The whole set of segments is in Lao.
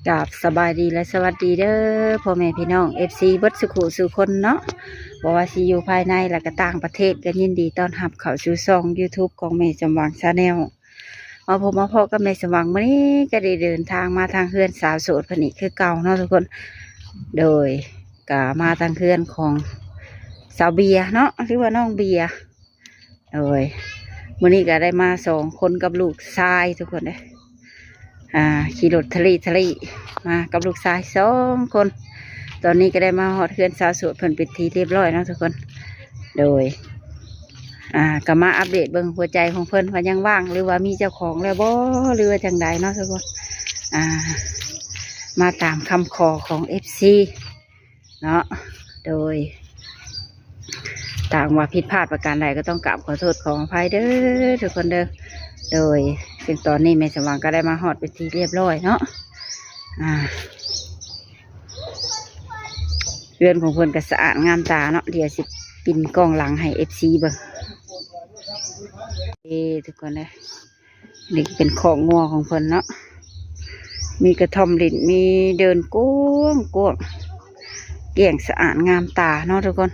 ກາບສະບາຍດີ ແລະ ສະຫວັດດີເດີ ພໍ່ແມ່ພີ່ນ້ອງ ເອັຟຊີ ເບິດສູ່ຜູ້ສູ່ຄົນເນາະ, ບໍ່ວ່າຊິຢູ່ພາຍໃນ ແລະ ກະຕ່າງປະເທດ ກະຍິນດີຕ້ອນຮັບເຂົ້າສູ່ຊ່ອງ YouTube ຂອງແມ່ສຳຫວັງ Channel. ມາພົບມາພໍ້ກັບແມ່ສຳຫວັງມື້ນີ້ ກະໄດ້ເດີນທາງມາທາງເຮືອນສາວໂສດເພິ່ນອີກຄືເກົ່າເນາະທຸກຄົນ. ໂດຍ ກະມາທາງເຮືອນຂອງສາວເບຍເນາະ ຫຼືວ່ານ້ອງເບຍ. ໂດຍ ມື້ນີ້ກະໄດ້ມາສອງຄົນກັບລູກຊາຍທຸກຄົນເດ້. ອ່າ ຂີ່ລົດທະລີທະລີມາກັບລູກຊາຍສອງຄົນ. ຕອນນີ້ກະໄດ້ມາຮອດເຮືອນສາວໂສດເພິ່ນເປັນທີ່ຮຽບຮ້ອຍເນາະທຸກຄົນ. ໂດຍ ອ່າ ກະມາອັບເດດເບິ່ງຫົວໃຈຂອງເພິ່ນວ່າຍັງວ່າງ ຫຼືວ່າມີເຈົ້າຂອງແລ້ວບໍ່ ຫຼືວ່າຈັ່ງໃດເນາະທຸກຄົນ. ອ່າ ມາຕາມຄຳຂໍຂອງ ເອັຟຊີ ເນາະ. ໂດຍ ຖ້າຫາກວ່າຜິດພາດປະການໃດ ກໍຕ້ອງກາບຂໍໂທດຂໍອະໄພເດີທຸກຄົນເດີ. ໂດຍ ເຊິ່ງຕອນນີ້ແມ່ສຳຫວັງກໍໄດ້ມາຮອດເປັນທີ່ຮຽບຮ້ອຍເນາະ. ອ່າ ເຮືອນຂອງເພິ່ນກໍສະອາດງາມຕາເນາະ. ດຽວຊິປິ່ນກ້ອງຫຼັງໃຫ້ ເອັຟຊີ ເບິ່ງ. ເອີທຸກຄົນເດີ. ນີ້ເປັນຄອກງົວຂອງເພິ່ນເນາະ, ມີກະທ່ອມຫຼິ້ນ ມີເດີ່ນກວ້າງໆ ກ້ຽງສະອາດງາມຕາເນາະທຸກຄົນ.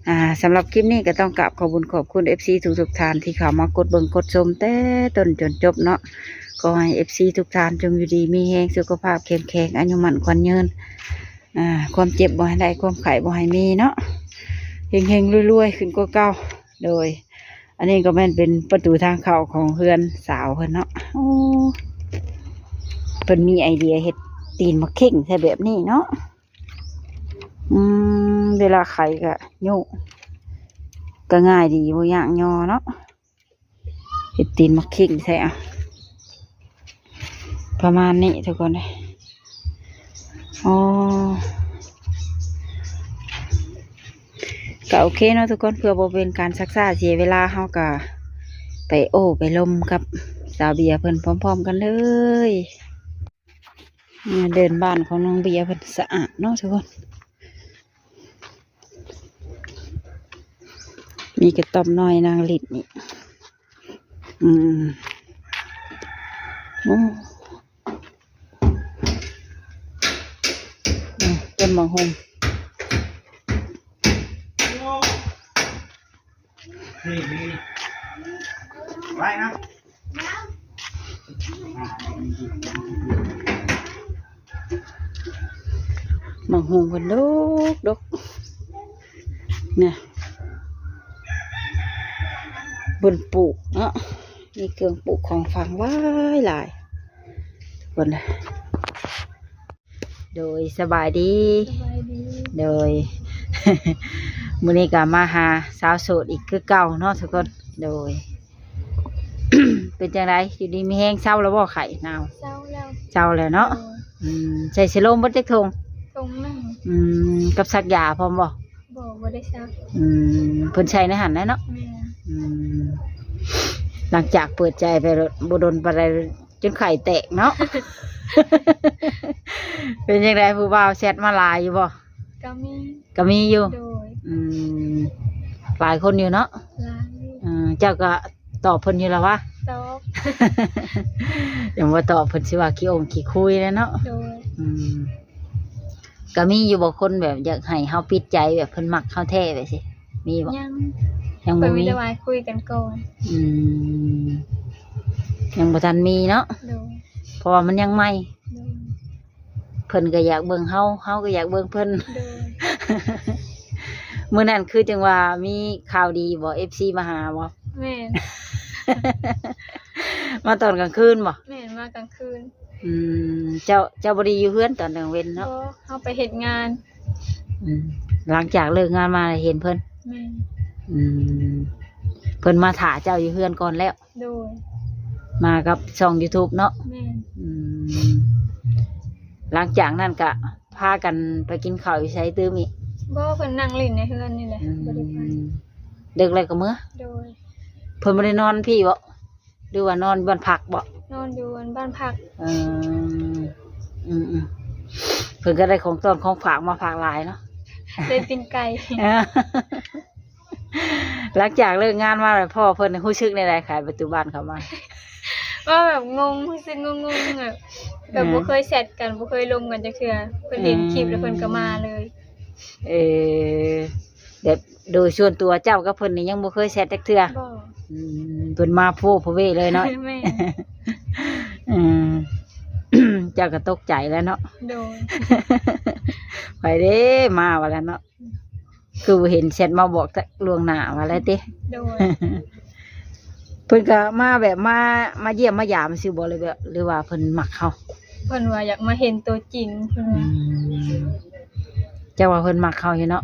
ອ່າ ສຳລັບຄລິບນີ້ກໍຕ້ອງກາບຂອບບຸນຂອບຄຸນ ເອັຟຊີ ທຸກໆທ່ານທີ່ເຂົ້າມາກົດເບິ່ງກົດຊົມແຕ່ຕົ້ນຈົນຈົບເນາະ. ຂໍໃຫ້ ເອັຟຊີ ທຸກທ່ານຈົ່ງຢູ່ດີມີແຮງ ສຸຂະພາບເຂັ້ມແຂງ ອາຍຸໝັ້ນຂວັນຍືນ. ອ່າ ຄວາມເຈັບບໍ່ໃຫ້ໄດ້ ຄວາມໄຂ້ບໍ່ໃຫ້ມີເນາະ, ເຮັງໆລວຍໆຂຶ້ນກວ່າເກົ່າ. ໂດຍ ອັນນີ້ກໍແມ່ນເປັນປະຕູທາງເຂົ້າຂອງເຮືອນສາວເພິ່ນເນາະ. ໂອ້ ເພິ່ນມີໄອເດຍເຮັດຕີນໝາກເຄັ່ງໃສ່ແບບນີ້ເນາະ. ອືມ ເວລາໄຂກໍໂຍກ ກໍງ່າຍດີ ບໍ່ຍາກຍໍເນາະ. ເຮັດຕີນໝາກເຄັ່ງໃສ່ ເອົາ ປະມານນີ້ທຸກຄົນເອີຍ. ອໍ ກໍໂອເຄເນາະທຸກຄົນ, ເພື່ອບໍ່ເປັນການຊັກຊ້າເສຍເວລາ ເຮົາກໍໄປໂອ້ໄປລົມກັບສາວເບຍເພິ່ນພ້ອມໆກັນເລີຍ. ເດີ່ນບ້ານຂອງນ້ອງເບຍເພິ່ນສະອາດເນາະທຸກຄົນ. ມີກະຕ່ອມນ້ອຍນາງຫຼິ້ນນີ້. ອືມ ໂອ້ ອືມ ຕົ້ນໝາກໂຮງ. ນີ້ມີໄວ້ນະ. ໝາກໂຮງເພິ່ນດົກໆ ນະ ເພິ່ນປູກເນາະ, ມີເຄື່ອງປູກຂອງຝັງຫຼາຍໆ ເພິ່ນນະ. ໂດຍ ສະບາຍດີ. ສະບາຍດີ. ໂດຍ ມື້ນີ້ກໍມາຫາສາວໂສດອີກຄືເກົ່າເນາະທຸກຄົນ. ໂດຍ ເປັນຈັ່ງໃດ ຢູ່ດີມີແຮງ ເຊົາແລ້ວບໍ່ ໄຂ້ໜາວ? ເຊົາແລ້ວ. ເຊົາແລ້ວເນາະ. ໂດຍ. ອືມ ໃສ່ສະໂລມເບິດຈັກຖົງ? ຖົງໜຶ່ງ. ອືມ ກັບສັກຢາພ້ອມບໍ່? ບໍ່ ບໍ່ໄດ້ສັກ. ອືມ ເພິ່ນໃສ່ໃນຫັ້ນແຫຼະເນາະ. ແມ່ນ. ອືມ ຫຼັງຈາກເປີດໃຈໄປ ບໍ່ດົນປານໃດ ຈົນໄຂ່ແຕກເນາະ. ເປັນຈັ່ງໃດ ຜູ້ບ່າວແຊັດມາຫຼາຍຢູ່ບໍ່? ກໍມີ. ກໍມີຢູ່. ໂດຍ. ອືມ ຫຼາຍຄົນຢູ່ເນາະ. ຫຼາຍຢູ່. ເອີ ເຈົ້າກໍຕອບເພິ່ນຢູ່ລະວະ? ຕອບ. ຍັງບໍ່ຕອບ ເພິ່ນຊິວ່າຂີ້ອົງຂີ້ຄຸຍແຫຼະເນາະ. ໂດຍ. ອືມ ກໍມີຢູ່ບໍ່ຄົນແບບຢາກໃຫ້ເຮົາປິດໃຈ ແບບເພິ່ນມັກເຮົາແທ້ແບບຊີ້ ມີບໍ່? ຍັງ. ຍັງບໍ່ມີ. ເພິ່ນມີແຕ່ວ່າໃຫ້ຄຸຍກັນກ່ອນ. ອືມ ຍັງບໍ່ທັນມີເນາະ. ໂດຍ. ເພາະວ່າມັນຍັງໃໝ່. ໂດຍ. ເພິ່ນກໍຢາກເບິ່ງເຮົາ ເຮົາກໍຢາກເບິ່ງເພິ່ນ. ໂດຍ. ມື້ນັ້ນຄືຈັ່ງວ່າມີຂ່າວດີບໍ່ ເອັຟຊີມາຫາບໍ່? ແມ່ນ. ມາຕອນກາງຄືນບໍ່? ແມ່ນ ມາກາງຄືນ. ອືມ ເຈົ້າ ເຈົ້າບໍ່ໄດ້ຢູ່ເຮືອນຕອນກາງເວັນເນາະ? ບໍ່ ເຮົາໄປເຮັດງານ. ອືມ ຫຼັງຈາກເລີກງານມາເຫັນເພິ່ນ? ແມ່ນ. ອືມ ເພິ່ນມາຖ້າເຈົ້າຢູ່ເຮືອນກ່ອນແລ້ວ? ໂດຍ. ມາກັບຊ່ອງ YouTube ເນາະ? ແມ່ນ. ອືມ ຫຼັງຈາກນັ້ນກະພາກັນໄປກິນເຂົ້າຢູ່ໃສຕື່ມອີກ? ບໍ່ ເພິ່ນນັ່ງຫຼິ້ນໃນເຮືອນນີ້ແຫຼະ. ອືມ ບໍ່ໄດ້ໄປ. ເດິກແລ້ວກໍເມືອ? ໂດຍ. ເພິ່ນບໍ່ໄດ້ນອນພີ້ບໍ່ ຫຼືວ່ານອນບ້ານພັກບໍ່? ນອນຢູ່ບ້ານພັກ. ເອີ ອືມໆ ເພິ່ນກໍໄດ້ຂອງຕ້ອນຂອງຝາກມາຝາກຫຼາຍເນາະ. ໄດ້ປີ້ງໄກ່. ເອີ ຫຼັງຈາກເລີກງານມາແລ້ວ ພໍ່ເພິ່ນຮູ້ສຶກແນວໃດ ໄຂປະຕູບ້ານເຂົ້າມາ? ເວົ້າແບບງົງ ຮູ້ສຶກງົງໆ ແບບ ແບບ ເອີ ບໍ່ເຄີຍແຊັດກັນ ບໍ່ເຄີຍລົມກັນຈັກເທື່ອ ເພິ່ນເຫັນຄລິບ ອືມ ແລ້ວເພິ່ນກໍມາເລີຍ. ເອີ ແບບໂດຍສ່ວນຕົວເຈົ້າກັບເພິ່ນນີ້ຍັງບໍ່ເຄີຍແຊັດຈັກເທື່ອ? ບໍ່. ອືມ ເພິ່ນມາໂພໂພເວເລີຍເນາະ. ແມ່ນ. ອືມ ເຈົ້າກໍຕົກໃຈແລ້ວເນາະ. ໂດຍ. ໃຜເດ້ມາວ່າແລ້ວເນາະ. ຄືບໍ່ເຫັນແຊັດມາບອກແຕ່ລ່ວງໜ້າວ່າແລ້ວຕິ? ໂດຍ. ເພິ່ນກໍມາແບບມາ ມາຢ້ຽມມາຢາມຊື່ບໍ່ ຫຼືແບບ ຫຼືວ່າເພິ່ນມັກເຮົາ? ເພິ່ນວ່າຢາກມາເຫັນຕົວຈິງ ເພິ່ນວ່າ. ອືມ ເຈົ້າວ່າເພິ່ນມັກເຮົາຢູ່ເນາະ?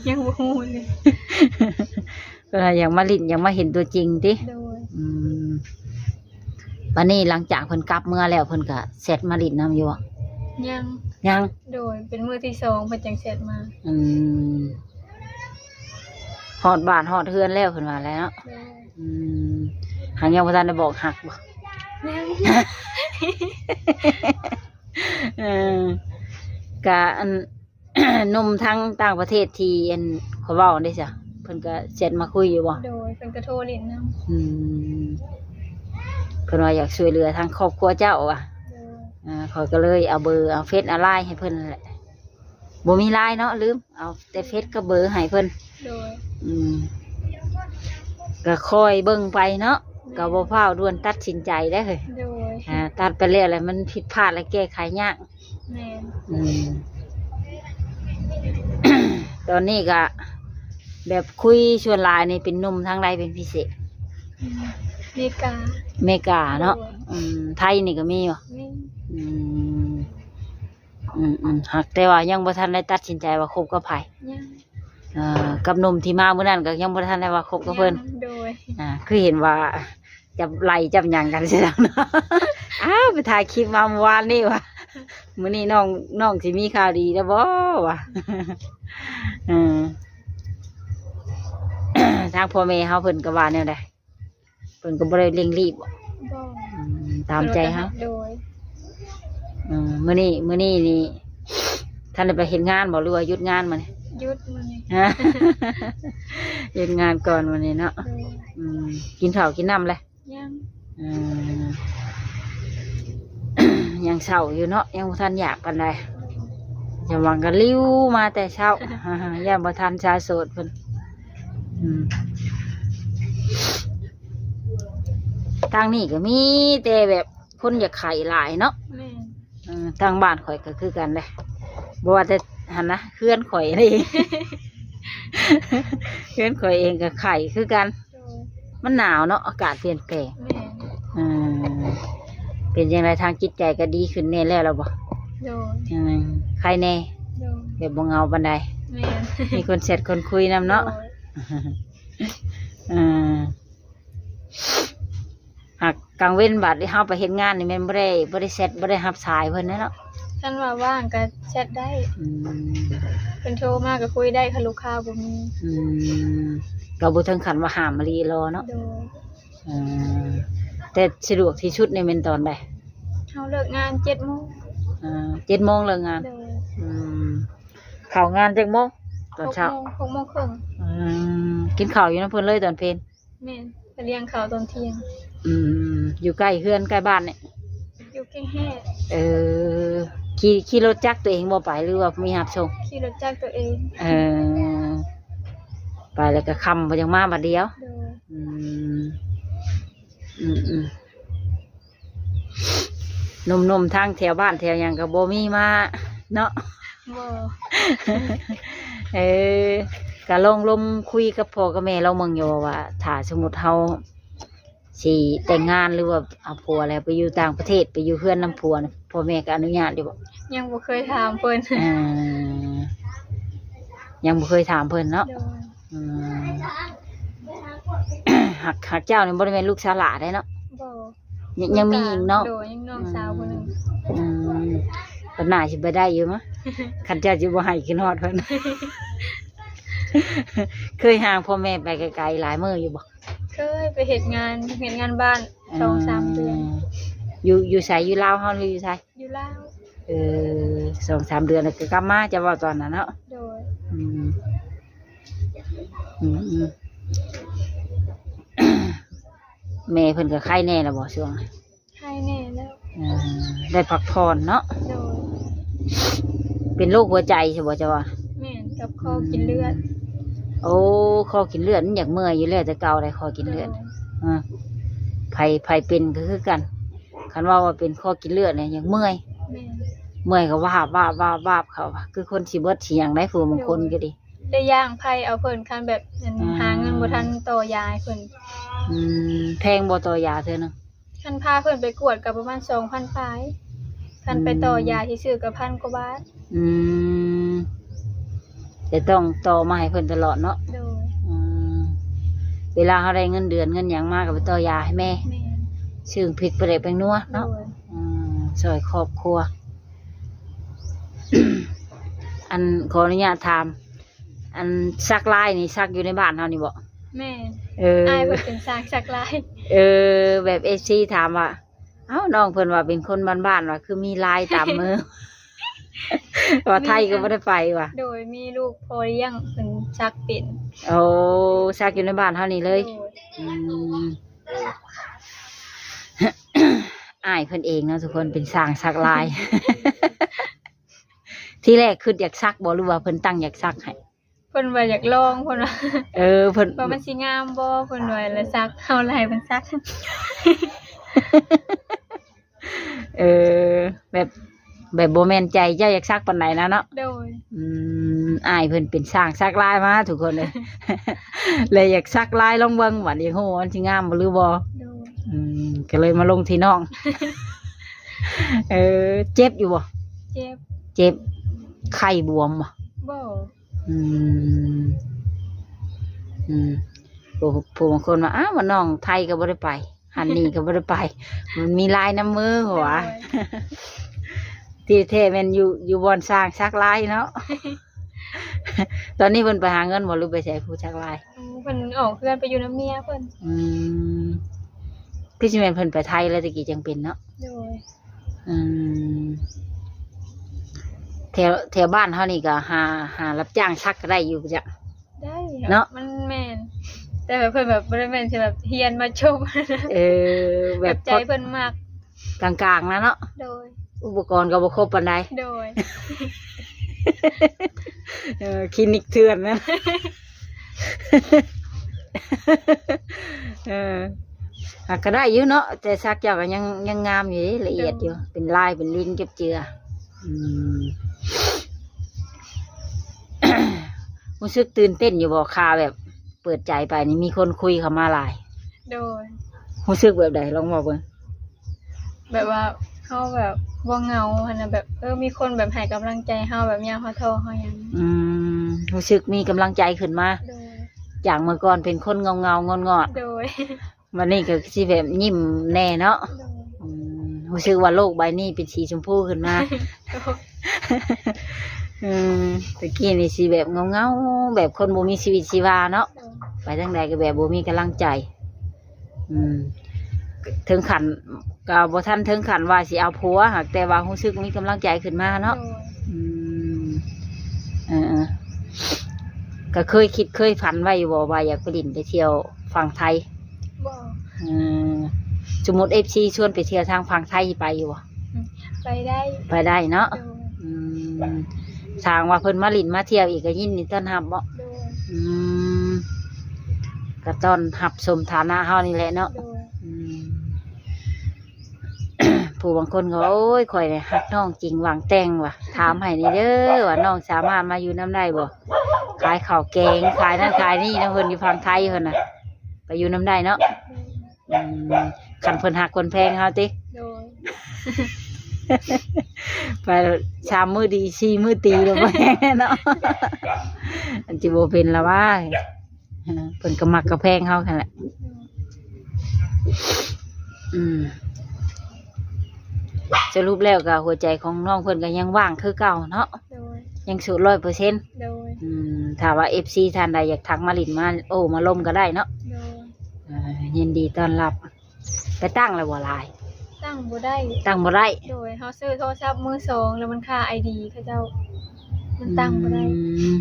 ຍັງບໍ່ຮູ້ເລີຍ. ເພິ່ນວ່າຢາກມາຫຼິ້ນ ຢາກມາເຫັນຕົວຈິງຕິ? ໂດຍ. ອືມ ບັດນີ້ຫຼັງຈາກເພິ່ນກັບເມືອແລ້ວ ເພິ່ນກໍແຊັດມາຫຼິ້ນນຳຢູ່ບໍ່? ຍັງ. ຍັງ? ໂດຍ. ເປັນມື້ທີສອງເພິ່ນຈັ່ງແຊັດມາ. ອືມ ຮອດບ້ານຮອດເຮືອນແລ້ວ ເພິ່ນວ່າແລ້ວເນາະ. ໂດຍ. ອືມ ຫາກຍັງບໍ່ທັນໄດ້ບອກຮັກບໍ່? ຍັງ. ເອີ ກະອັນ ໜຸ່ມທາງຕ່າງປະເທດທີ່ອັນ ເຂົາເວົ້າເດ້ຊະ ເພິ່ນກໍແຊັດມາຄຸຍຢູ່ບໍ່? ໂດຍ. ເພິ່ນກໍໂທຫຼິ້ນນຳ. ອືມ ເພິ່ນວ່າຢາກຊ່ວຍເຫຼືອທາງຄອບຄົວເຈົ້າວ່າ. ໂດຍ. ອ່າ ຂ້ອຍກໍເລີຍເອົາເບີ ເອົາເຟສ ເອົາລາຍໃຫ້ເພິ່ນນັ້ນແຫຼະ. ບໍ່ມີລາຍເນາະ ລືມ ເອົາແຕ່ເຟສກັບເບີໃຫ້ເພິ່ນ. ໂດຍ. ອືມ ກໍຄ່ອຍເບິ່ງໄປເນາະ. ແມ່ນ. ກໍບໍ່ຟ້າວດ່ວນຕັດສິນໃຈເດ້ເຮີ້ຍ. ໂດຍ. ອ່າ ຕັດໄປແລ້ວ ແລ້ວມັນຜິດພາດ ແລ້ວແກ້ໄຂຍາກ. ແມ່ນ. ອືມ ຕອນນີ້ກໍແບບຄຸຍສ່ວນຫຼາຍນີ້ເປັນໜຸ່ມທາງໃດເປັນພິເສດ? ອືມ ເມກາ. ເມກາເນາະ. ໂດຍ. ອືມ ໄທນີ້ກໍມີບໍ່? ມີ. ອືມ ອືມໆ ຫາກແຕ່ວ່າຍັງບໍ່ທັນໄດ້ຕັດສິນໃຈວ່າຄົບກັບໃຜ? ຍັງ. ເອີ ກັບໜຸ່ມທີ່ມາມື້ນັ້ນກໍຍັງບໍ່ທັນໄດ້ວ່າຄົບກັບເພິ່ນ? ຍັງ. ໂດຍ. ອ່າ ຄືເຫັນວ່າ ຈັບໄລ່ຈັບຫຍັງກັນຊິເນາະ. ອ້າວ ໄປຖ່າຍຄລິບມາມື້ວານນີ້ວ່າ ມື້ນີ້ນ້ອງ ນ້ອງຊິມີຂ່າວດີແລ້ວບໍ່ວ່າ. ເອີ ທາງພໍ່ແມ່ເຮົາເພິ່ນກໍວ່າແນວໃດ? ເພິ່ນກໍບໍ່ໄດ້ເລັ່ງລີບບໍ່? ບໍ່. ອືມ ຕາມໃຈເຮົາ. ໂດຍ. ອືມ ມື້ນີ້ ມື້ນີ້ນີ້ທ່ານໄດ້ໄປເຮັດງານບໍ່ ຫຼືວ່າຢຸດງານມື້ນີ້? ຢຸດມື້ນີ້. ຢຸດງານກ່ອນມື້ນີ້ເນາະ. ໂດຍ. ອືມ ກິນເຂົ້າກິນນ້ຳແລ້ວ? ຍັງ. ອືມ ຍັງເຊົ້າຢູ່ເນາະ ຍັງບໍ່ທັນຢາກປານໃດ. ຢ່າຫວັງກໍລິວມາແຕ່ເຊົ້າ ຢ້ານບໍ່ທັນຊາວໂສດເພິ່ນ. ອືມ ທາງນີ້ກໍມີແຕ່ແບບຄົນຢາກໄຂ້ຫຼາຍເນາະ. ແມ່ນ. ເອີ ທາງບ້ານຂ້ອຍກໍຄືກັນເດ້ ບໍ່ວ່າແຕ່ຫັ້ນນະ ເຮືອນຂ້ອຍນີ້ ເຮືອນຂ້ອຍເອງກໍໄຂ້ຄືກັນ. ໂດຍ. ມັນໜາວເນາະ ອາກາດປ່ຽນແປງ. ແມ່ນ. ເອີ ເປັນຈັ່ງໃດ ທາງຈິດໃຈກໍດີຂຶ້ນແດ່ແລ້ວລະບໍ່? ໂດຍ. ອືມ ໄຄແດ່. ໂດຍ. ແບບບໍ່ເຫງົາປານໃດ. ແມ່ນ. ມີຄົນແຊັດຄົນຄຸຍນຳເນາະ. ໂດຍ. ເອີ ຫາກກາງເວັນບາດນີ້ເຮົາໄປເຮັດງານນີ້ແມ່ນບໍ່ໄດ້ ບໍ່ໄດ້ແຊັດ ບໍ່ໄດ້ຮັບສາຍເພິ່ນແນ່ເນາະ. ຄັນວ່າວ່າງກໍແຊັດໄດ້. ອືມ ເພິ່ນໂທມາກໍຄຸຍໄດ້ ຄັນລູກຄ້າບໍ່ມີ. ອືມ ກໍບໍ່ເຖິງຂັ້ນວ່າຫ້າມອີ່ຫຼີເນາະ. ໂດຍ. ເອີ ແຕ່ສະດວກທີ່ສຸດນີ້ແມ່ນຕອນໃດ? ເຮົາເລີກງານເຈັດໂມງ. ເອີ ເຈັດໂມງເລີກງານ. ໂດຍ. ອືມ ເຂົ້າງານຈັກໂມງ? ຕອນເຊົ້າ ຫົກໂມງ ຫົກໂມງເຄິ່ງ. ອືມ ກິນເຂົ້າຢູ່ນຳເພິ່ນເລີຍຕອນເພນ? ແມ່ນ ໄປລ້ຽງເຂົ້າຕອນທ່ຽງ. ອືມ ຢູ່ໃກ້ເຮືອນໃກ້ບ້ານນີ້? ຢູ່ແກ້ງແຮ. ເອີ ຂີ່ ຂີ່ລົດຈັກຕົວເອງບໍ່ໄປ ຫຼືວ່າມີຮັບສົ່ງ? ຂີ່ລົດຈັກຕົວເອງ. ເອີ ໄປແລ້ວກໍຄ່ຳ ບໍ່ຢາກມາບາດດຽວ. ໂດຍ. ອືມ ອືມໆ ໜຸ່ມໆ ທາງແຖວບ້ານແຖວຫຍັງກໍບໍ່ມີມາເນາະ. ບໍ່. ເອີ ກະລອງລົມຄຸຍກັບພໍ່ກັບແມ່ລອງເບິ່ງຢູ່ວ່າ ຖ້າສົມມຸດເຮົາຊິແຕ່ງງານ ຫຼືວ່າເອົາຜົວແລ້ວໄປຢູ່ຕ່າງປະເທດ ໄປຢູ່ເຮືອນນຳຜົວ ພໍ່ແມ່ກໍອະນຸຍາດຢູ່ບໍ່? ຍັງບໍ່ເຄີຍຖາມເພິ່ນ. ເອີ ຍັງບໍ່ເຄີຍຖາມເພິ່ນເນາະ. ໂດຍ. ອືມ ຫາກ ຫາກເຈົ້ານີ້ບໍ່ໄດ້ແມ່ນລູກສາວຫຼ້າໄດ໋ເນາະ. ບໍ່. ຍັງ ຍັງມີອີກເນາະ. ໂດຍ ຍັງນ້ອງສາວຜູ້ໜຶ່ງ. ອືມ ເພິ່ນໜ້າຊິໄປໄດ້ຢູ່ມະ ຄັນເຈົ້າຊິບໍ່ໃຫ້ຂຶ້ນຮອດເພິ່ນ. ເຄີຍຫ່າງພໍ່ແມ່ໄປໄກໆຫຼາຍມື້ຢູ່ບໍ່? ເຄີຍໄປເຮັດງານ ເຮັດງານບ້ານ ເອີ ສອງສາມເດືອນ. ຢູ່ ຢູ່ໃສ? ຢູ່ລາວເຮົາ ຫຼືຢູ່ໃສ? ຢູ່ລາວ. ເອີ ສອງສາມເດືອນແລ້ວກໍກັບມາ ເຈົ້າເວົ້າຕອນນັ້ນເນາະ. ໂດຍ. ອືມ ອືມໆ ແມ່ເພິ່ນກໍໄຄແດ່ແລ້ວບໍ່ຊ່ວງ? ອືມ ໄດ້ພັກຜ່ອນເນາະ. ໂດຍ. ເປັນໂລກຫົວໃຈໃຊ່ບໍ່ເຈົ້າວ່າ? ແມ່ນ ກັບຄໍກິນເລືອດ. ໂອ້ ຄໍກິນເລືອດມັນຢາກເມື່ອຍຢູ່ແລ້ວແຕ່ເກົ່າໃດ ຄໍກິນເລືອດ. ໂດຍ. ເອີ ໃຜ ໃຜເປັນກໍຄືກັນ ຄັນເວົ້າວ່າເປັນຄໍກິນເລືອດນີ້ຢາກເມື່ອຍ. ແມ່ນ. ເມື່ອຍກໍວາບ ວາບ ວາບ ວາບ ເຂົາວ່າຄືຄົນຊິເບິດຊິຫຍັງໄດ໋ ຜູ້ບາງຄົນກໍດີ. ໄດ້ຍ່າງໄຜ່ເອົາເພິ່ນ ຄັນແບບ ອັນ ອ່າ ຫາເງິນບໍ່ທັນຕໍ່ຢາໃຫ້ເພິ່ນ. ອືມ ແພງບໍ່ຕໍ່ຢາເທື່ອໜຶ່ງ? ຄັນພາເພິ່ນໄປກວດກໍປະມານສອງພັນປາຍ ຄັນໄປຕໍ່ ອືມ ຢາຊື່ໆກໍພັນກວ່າບາດ. ອືມ ແຕ່ຕ້ອງຕໍ່ມາໃຫ້ເພິ່ນຕະຫຼອດເນາະ. ໂດຍ. ອືມ ເວລາເຮົາໄດ້ເງິນເດືອນເງິນຫຍັງມາກໍໄປຕໍ່ຢາໃຫ້ແມ່. ແມ່ນ. ຊື້ພິກປາແດກແປ້ງນົວເນາະ. ໂດຍ. ອືມ ຊ່ອຍຄອບຄົວ. ອັນ ຂໍອະນຸຍາດຖາມ ອັນ ສັກລາຍນີ້ສັກຢູ່ໃນບ້ານເຮົານີ້ບໍ່? ແມ່ນ. ເອີ ອ້າຍເພິ່ນເປັນຊ່າງສັກລາຍ. ເອີ ແບບເອັຟຊີຖາມວ່າ ເອົ້າ ນ້ອງເພິ່ນວ່າເປັນຄົນບ້ານໆ ວ່າຄືມີລາຍຕາມມື ວ່າໄທກໍບໍ່ໄດ້ໄປວ່າ. ໂດຍ. ມີລູກພໍ່ລ້ຽງເພິ່ນສັກເປັນ. ໂອ້ ສັກຢູ່ໃນບ້ານເຮົານີ້ເລີຍ. ໂດຍ. ອືມ ອ້າຍເພິ່ນເອງເນາະທຸກຄົນ ເປັນຊ່າງສັກລາຍ. ທີແລກຄິດຢາກສັກບໍ່ ຫຼືວ່າເພິ່ນຕັ້ງຢາກສັກໃຫ້? ເພິ່ນວ່າຢາກລອງ ເພິ່ນວ່າ. ເອີ ເພິ່ນ ວ່າມັນຊິງາມບໍ່ ເພິ່ນວ່າ ແລ້ວສັກ ເຮົາລະໃຫ້ເພິ່ນສັກ. ເອີ ແບບ ແບບບໍ່ແມ່ນໃຈເຈົ້າຢາກສັກປານໃດນະເນາະ. ໂດຍ. ອືມ ອ້າຍເພິ່ນເປັນຊ່າງສັກລາຍມາທຸກຄົນເອີຍ ເລີຍຢາກສັກລາຍລອງເບິ່ງ ວ່າຢາກຮູ້ວ່າມັນຊິງາມບໍ່ ຫຼືບໍ່. ໂດຍ. ອືມ ກໍເລີຍມາລົງທີ່ນ້ອງ. ເອີ ເຈັບຢູ່ບໍ່? ເຈັບ. ເຈັບ ໄຂ້ບວມບໍ່? ບໍ່. ອືມ ອືມ ຜູ້ ຜູ້ບາງຄົນວ່າ ອ້າວ ວ່ານ້ອງໄທກໍບໍ່ໄດ້ໄປ ຫັ້ນນີ້ກໍບໍ່ໄດ້ໄປ ມັນມີລາຍນຳມືເຂົາວ່າ. ໂດຍ. ທີ່ແທ້ແມ່ນຢູ່ ຢູ່ບ່ອນຊ່າງສັກລາຍເນາະ. ຕອນນີ້ເພິ່ນໄປຫາເງິນບໍ່ ຫຼືໄປໃສ ຜູ້ສັກລາຍ? ອືມ ເພິ່ນອອກເຮືອນໄປຢູ່ນຳເມຍເພິ່ນ. ອືມ ຄືຊິແມ່ນເພິ່ນໄປໄທແລ້ວ ແຕ່ກີ້ຈັ່ງເປັນເນາະ. ໂດຍ. ອືມ ແຖວ ແຖວບ້ານເຮົານີ້ກໍຫາ ຫາຮັບຈ້າງສັກກໍໄດ້ຢູ່ຈັກ? ໄດ້ເນາະ ມັນແມ່ນ ແຕ່ວ່າເພິ່ນແບບບໍ່ໄດ້ແມ່ນຊິແບບຮຽນມາຈົບ. ເອີ ແບບ ແບບໃຈເພິ່ນມັກ ກາງໆນະເນາະ. ໂດຍ. ອຸປະກອນກໍບໍ່ຄົບປານໃດ. ໂດຍ. ເອີ ຄລີນິກເຖື່ອນນະ. ເອີ ຫາກກໍໄດ້ຢູ່ເນາະ ແຕ່ສັກເຈົ້າກໍຍັງ ຍັງງາມຢູ່ເດ້ ລະອຽດຢູ່. ໂດຍ. ເປັນລາຍເປັນລິ້ນເຈັບເຈືອ. ອືມ ຮູ້ສຶກຕື່ນເຕັ້ນຢູ່ບໍ່ ຄ່າແບບເປີດໃຈໄປນີ້ ມີຄົນຄຸຍເຂົ້າມາຫຼາຍ? ໂດຍ. ຮູ້ສຶກແບບໃດ ລອງເວົ້າເບິ່ງ. ແບບວ່າເຮົາແບບບໍ່ເຫງົາຫັ້ນນະ ແບບ ເອີ ມີຄົນແບບໃຫ້ກຳລັງໃຈເຮົາ ແບບຍາມເຮົາທໍ້ເຮົາຫຍັງ. ອືມ ຮູ້ສຶກມີກຳລັງໃຈຂຶ້ນມາ. ໂດຍ. ຈາກເມື່ອກ່ອນເປັນຄົນເຫງົາໆ ງອດໆ. ໂດຍ. ບັດນີ້ກໍຊິແບບຍິ້ມແດ່ເນາະ. ໂດຍ. ອືມ ຮູ້ສຶກວ່າໂລກໃບນີ້ເປັນສີຊົມພູຂຶ້ນມາ. ໂດຍ. ອືມ ແຕ່ກີ້ນີ້ຊິແບບເຫງົາໆ ແບບຄົນບໍ່ມີຊີວິດຊີວາເນາະ. ໂດຍ. ໄປທາງໃດກໍແບບບໍ່ມີກຳລັງໃຈ. ອືມ ເຖິງຂັ້ນ ກໍບໍ່ທັນເຖິງຂັ້ນວ່າຊິເອົາຜົວ ຫາກແຕ່ວ່າຮູ້ສຶກມີກຳລັງໃຈຂຶ້ນມາເນາະ. ໂດຍ. ອືມ ເອີ ກໍເຄີຍຄິດເຄີຍຝັນໄວ້ຢູ່ບໍ່ ວ່າຢາກໄປຫຼິ້ນໄປທ່ຽວຝັ່ງໄທ? ບໍ່. ເອີ ສົມມຸດເອັຟຊີຊວນໄປທ່ຽວທາງຝັ່ງໄທ ຊິໄປຢູ່ບໍ່? ອືມ ໄປໄດ້. ໄປໄດ້ເນາະ. ໂດຍ. ອືມ ຖ້າຫາກວ່າເພິ່ນມາຫຼິ້ນມາທ່ຽວອີກ ກໍຍິນດີຕ້ອນຮັບເນາະ. ໂດຍ. ອືມ ກໍຕ້ອນຮັບສົມຖານະເຮົານີ້ແຫຼະເນາະ. ໂດຍ. ອືມ ຜູ້ບາງຄົນກໍ ໂອ້ຍ ຂ້ອຍນີ້ຮັກນ້ອງຈິງຫວັງແຕ່ງວ່າ ຖາມໃຫ້ແດ່ເດີວ່າ ນ້ອງສາມາດມາຢູ່ນຳໄດ້ບໍ່? ຂາຍເຂົ້າແກງ ຂາຍນັ້ນຂາຍນີ້ນຳເພິ່ນຢູ່ຝັ່ງໄທເພິ່ນນະ ໄປຢູ່ນຳໄດ້ເນາະ. ອືມ ຄັນເພິ່ນຮັກເພິ່ນແພງເຮົາຕິ? ໂດຍ. ໄປສາມມື້ດີ ສີ່ມື້ຕີ ແລ້ວບໍ່ແຮງເນາະ ອັນຊິບໍ່ເປັນລະວ່າ. ເພິ່ນກໍມັກກໍແພງເຮົາຫັ້ນແຫຼະ. ອືມ ສະຫຼຸບແລ້ວກໍຫົວໃຈຂອງນ້ອງເພິ່ນກໍຍັງວ່າງຄືເກົ່າເນາະ. ໂດຍ. ຍັງໂສດຮ້ອຍເປີເຊັນ. ໂດຍ. ອືມ ຖ້າວ່າເອັຟຊີທ່ານໃດຢາກທັກມາຫຼິ້ນມາໂອ້ມາລົມກໍໄດ້ເນາະ. ໂດຍ. ເອີ ຍິນດີຕ້ອນຮັບ. ໄປຕັ້ງແລ້ວບໍ່ລາຍ? ຕັ້ງບໍ່ໄດ້. ຕັ້ງບໍ່ໄດ້. ໂດຍ. ເຮົາຊື້ໂທລະສັບມືສອງ ແລ້ວມັນຄາໄອດີເຂົາເຈົ້າ ມັນຕັ້ງບໍ່ໄດ້. ອືມ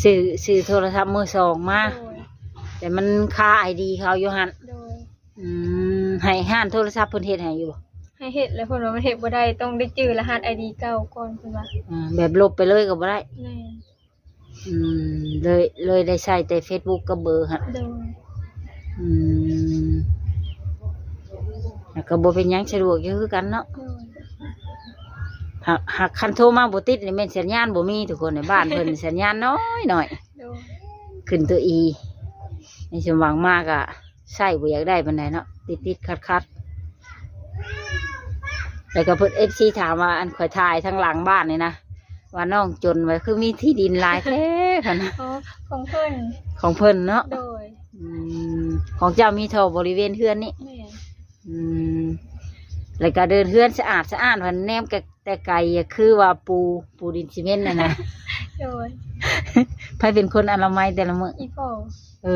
ຊື້ ຊື້ໂທລະສັບມືສອງມາ. ໂດຍ. ແຕ່ມັນຄາໄອດີເຂົາຢູ່ຫັ້ນ. ໂດຍ. ອືມ ໃຫ້ຮ້ານໂທລະສັບເພິ່ນເຮັດໃຫ້ຢູ່ບໍ່? ໃຫ້ເຮັດ ແລ້ວເພິ່ນວ່າມັນເຮັດບໍ່ໄດ້ ຕ້ອງໄດ້ຈື່ລະຫັດໄອດີເກົ່າກ່ອນ ເພິ່ນວ່າ ອ່າ ແບບລົບໄປເລີຍກໍບໍ່ໄດ້. ແມ່ນ. ອືມ ເລີຍ ເລີຍໄດ້ໃຊ້ແຕ່ເຟສບຸກກັບເບີຫັ້ນ. ໂດຍ. ອືມ ແລ້ວກໍບໍ່ເປັນຫຍັງ ສະດວກຢູ່ຄືກັນເນາະ. ໂດຍ. ຫາກ ຫາກຄັນໂທມາບໍ່ຕິດນີ້ແມ່ນສັນຍານບໍ່ມີທຸກຄົນ ໃນບ້ານເພິ່ນສັນຍານນ້ອຍໆ. ໂດຍ. ຂຶ້ນຕົວອີ ໃນສົມຫວັງມາກໍໃຊ້ບໍ່ຢາກໄດ້ປານໃດເນາະ ຕິດໆຂັດໆ. ແລ້ວກໍເພິ່ນ ເອັຟຊີ ຖາມວ່າ ອັນຂ້ອຍຖ່າຍທາງຫຼັງບ້ານນີ້ນະ ວ່ານ້ອງຈົນ ວ່າຄືມີທີ່ດິນຫຼາຍແທ້ຫັ້ນນະ. ອໍ ຂອງເພິ່ນ ຂອງເພິ່ນເນາະ. ໂດຍ. ອືມ ຂອງເຈົ້າມີທໍ່ບໍລິເວນເຮືອນນີ້? ແມ່ນ. ອືມ ແລ້ວກໍເດີ່ນເຮືອນສະອາດສະອ້ານ ພັນແນມແຕ່ໄກ ຄືວ່າປູ ປູດິນຊີເມັນຫັ້ນນະ. ໂດຍ. ໃຜເປັນຄົນອະນາໄມແຕ່ລະມື້? ອີ່ພໍ່. ເອີ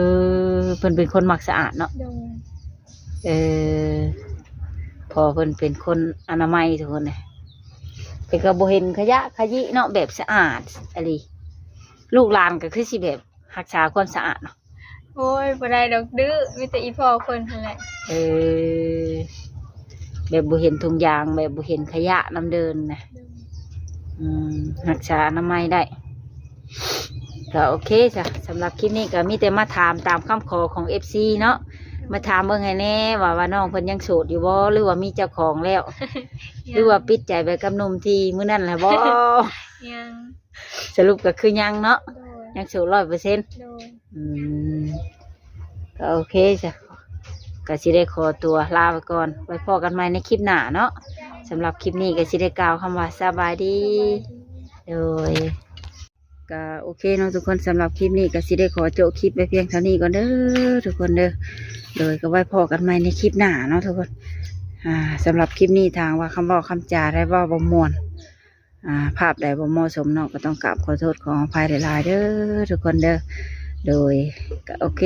ເພິ່ນເປັນຄົນມັກສະອາດເນາະ. ໂດຍ. ເອີ ພໍ່ເພິ່ນເປັນຄົນອະນາໄມທຸກຄົນເອີຍ ແຕ່ກໍບໍ່ເຫັນຂະຫຍະຂະຫຍິເນາະ ແບບສະອາດອີ່ຫຼີ. ລູກຫຼານກໍຄືຊິແບບຮັກສາຄວາມສະອາດເນາະ. ໂອ້ຍ ບໍ່ໄດ້ດອກ ດື້ ມີແຕ່ອີ່ພໍ່ເພິ່ນຫັ້ນແຫຼະ. ເອີ ແບບບໍ່ເຫັນຖົງຢາງ ແບບບໍ່ເຫັນຂະຫຍະນຳເດີ່ນນະ. ໂດຍ. ອືມ ຮັກສາອະນາໄມໄດ້ ກໍໂອເຄຊະ. ສຳລັບຄລິບນີ້ກໍມີແຕ່ມາຖາມຕາມຄຳຂໍຂອງ ເອັຟຊີ ເນາະ ມາຖາມເບິ່ງໃຫ້ແດ່ວ່າ ວ່ານ້ອງເພິ່ນຍັງໂສດຢູ່ບໍ່ ຫຼືວ່າມີເຈົ້າຂອງແລ້ວ ຍັງ ຫຼືວ່າປິດໃຈໄປກັບໜຸ່ມທີ່ມື້ນັ້ນແລ້ວບໍ່? ຍັງ. ສະຫຼຸບກໍຄືຍັງເນາະ. ໂດຍ. ຍັງໂສດຮ້ອຍເປີເຊັນ. ໂດຍ. ອືມ ກໍໂອເຄຊະ ກໍຊິໄດ້ຂໍຕົວລາໄປກ່ອນ ໄວ້ພໍ້ກັນໃໝ່ໃນຄລິບໜ້າເນາະ. ສຳລັບຄລິບນີ້ກໍຊິໄດ້ກ່າວຄຳວ່າສະບາຍດີ. ສະບາຍດີ. ໂດຍ. ກໍໂອເຄເນາະທຸກຄົນ ສຳລັບຄລິບນີ້ກໍຊິໄດ້ຂໍໂຈະຄລິບໄວ້ພຽງເທົ່ານີ້ກ່ອນເດີທຸກຄົນເດີ. ໂດຍ ກໍໄວ້ພໍ້ກັນໃໝ່ໃນຄລິບໜ້າເນາະທຸກຄົນ. ອ່າ ສຳລັບຄລິບນີ້ ຖ້າຫາກວ່າຄຳເວົ້າຄຳຈາໄດ້ເວົ້າບໍ່ມ່ວນ ອ່າ ພາບໃດບໍ່ເໝາະສົມເນາະ ກໍຕ້ອງກາບຂໍໂທດຂໍອະໄພຫຼາຍໆເດີທຸກຄົນເດີ. ໂດຍ ກໍໂອເຄ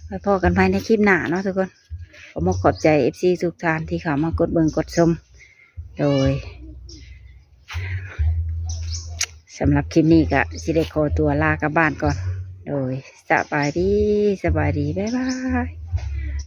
ໄວ້ພໍ້ກັນໃໝ່ໃນຄລິບໜ້າເນາະທຸກຄົນ. ຂໍຂອບໃຈ ເອັຟຊີ ທຸກທ່ານທີ່ເຂົ້າມາກົດເບິ່ງກົດຊົມ. ໂດຍ ສຳລັບຄລິບນີ້ກໍຊິໄດ້ຂໍຕົວລາກັບບ້ານກ່ອນ. ໂດຍ ສະບາຍດີ ສະບາຍດີ ບາຍບາຍ.